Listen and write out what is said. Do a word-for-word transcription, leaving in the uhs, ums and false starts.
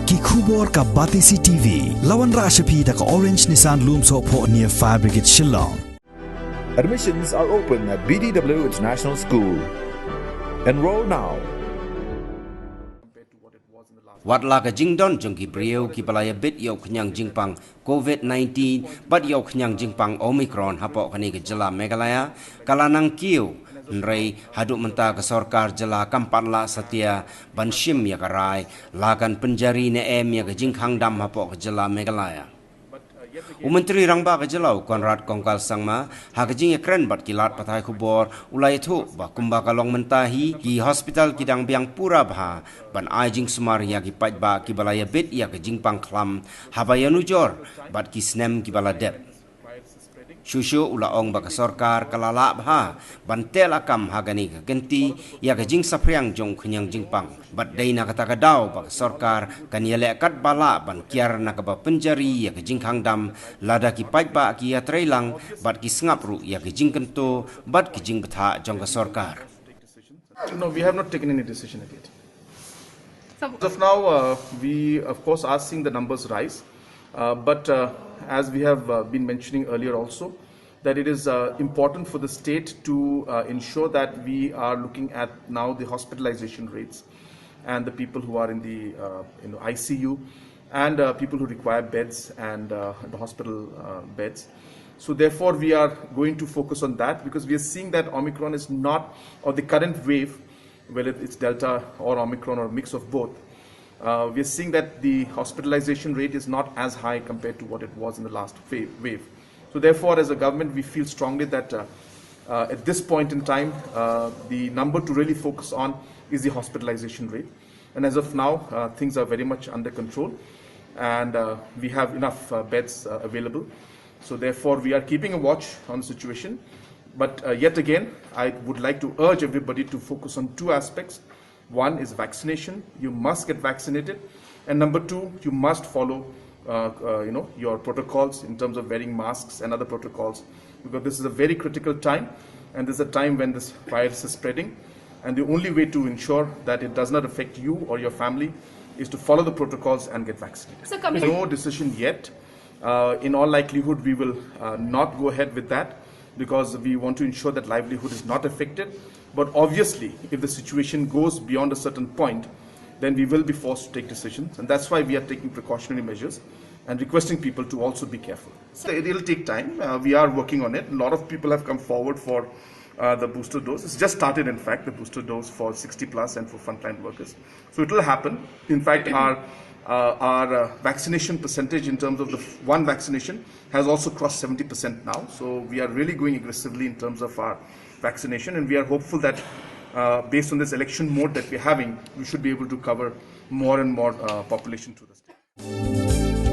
Ki khubor ka Batesi T V. La wanrah sha phi da ka Orange Nissan Lumsohphoh near Fire Brigade Shillong. Admissions are open at B D W International School. Enroll now. Wat la ka jingdon jong ki briew kiba la ïabit ïa u khñiang jingpang COVID nineteen bad ïa u khñiang jingpang Omicron hapoh kane ka jylla Meghalaya ka la nang kiew, hynrei haduh mynta ka sorkar jylla kam pat lah satia ban shim ïa ka rai la kan pynjari ne em ïa ka jingkhang dam hapoh ka jylla Meghalaya. U Myntri Rangbah ka jylla u Conrad Kongkal Sangma ha ka jingïakren bad ki lad pathai khubor u la ïathuh ba kumba ka long mynta hi ki hospital ki dang biang pura bha ban ai jingsumar ïa ki paidbah kiba la ïabit ïa ka jingpang khlam haba ïanujor bad ki snem kiba la dep. Shuh shuh u la ong ba ka sorkar ka la lah bha ban teh lakam ha kane ka kynti ïa ka jingsaphriang jong u khñiang jingpang bad dei na kata ka daw ba ka sorkar kan ïaleh katba lah ban kiar na kaba pynjari ïa ka jingkhang dam lada ki paidbah ki ïatreilang bad ki sngap ruh ïa ka jingkyntu bad ka jingbthah jong ka sorkar. No, we have not taken any decision as yet. As of now, uh, we of course are seeing the numbers rise, uh, but uh, as we have uh, been mentioning earlier also, that it is uh, important for the state to uh, ensure that we are looking at now the hospitalization rates and the people who are in the uh, you know, I C U and uh, people who require beds and uh, the hospital uh, beds. So therefore, we are going to focus on that because we are seeing that Omicron is not, or the current wave, whether it's Delta or Omicron or a mix of both, uh, we are seeing that the hospitalization rate is not as high compared to what it was in the last fa- wave. So therefore, as a government, we feel strongly that uh, uh, at this point in time, uh, the number to really focus on is the hospitalization rate. And as of now, uh, things are very much under control, and uh, we have enough uh, beds uh, available. So therefore, we are keeping a watch on the situation. But uh, yet again, I would like to urge everybody to focus on two aspects. One is vaccination. You must get vaccinated. And number two, you must follow uh, uh, you know, your protocols in terms of wearing masks and other protocols, because this is a very critical time, and this is a time when this virus is spreading. And the only way to ensure that it does not affect you or your family is to follow the protocols and get vaccinated. So coming- No decision yet. Uh, in all likelihood, we will uh, not go ahead with that because we want to ensure that livelihood is not affected. But obviously, if the situation goes beyond a certain point, then we will be forced to take decisions. And that's why we are taking precautionary measures and requesting people to also be careful. So it will take time. Uh, we are working on it. A lot of people have come forward for uh, the booster dose. It's just started, in fact, the booster dose for sixty plus and for frontline workers. So it will happen. In fact, our uh, our uh, vaccination percentage in terms of the f- one vaccination has also crossed seventy percent now. So we are really going aggressively in terms of our vaccination, and we are hopeful that uh, based on this election mode that we're having, we should be able to cover more and more uh, population through the state.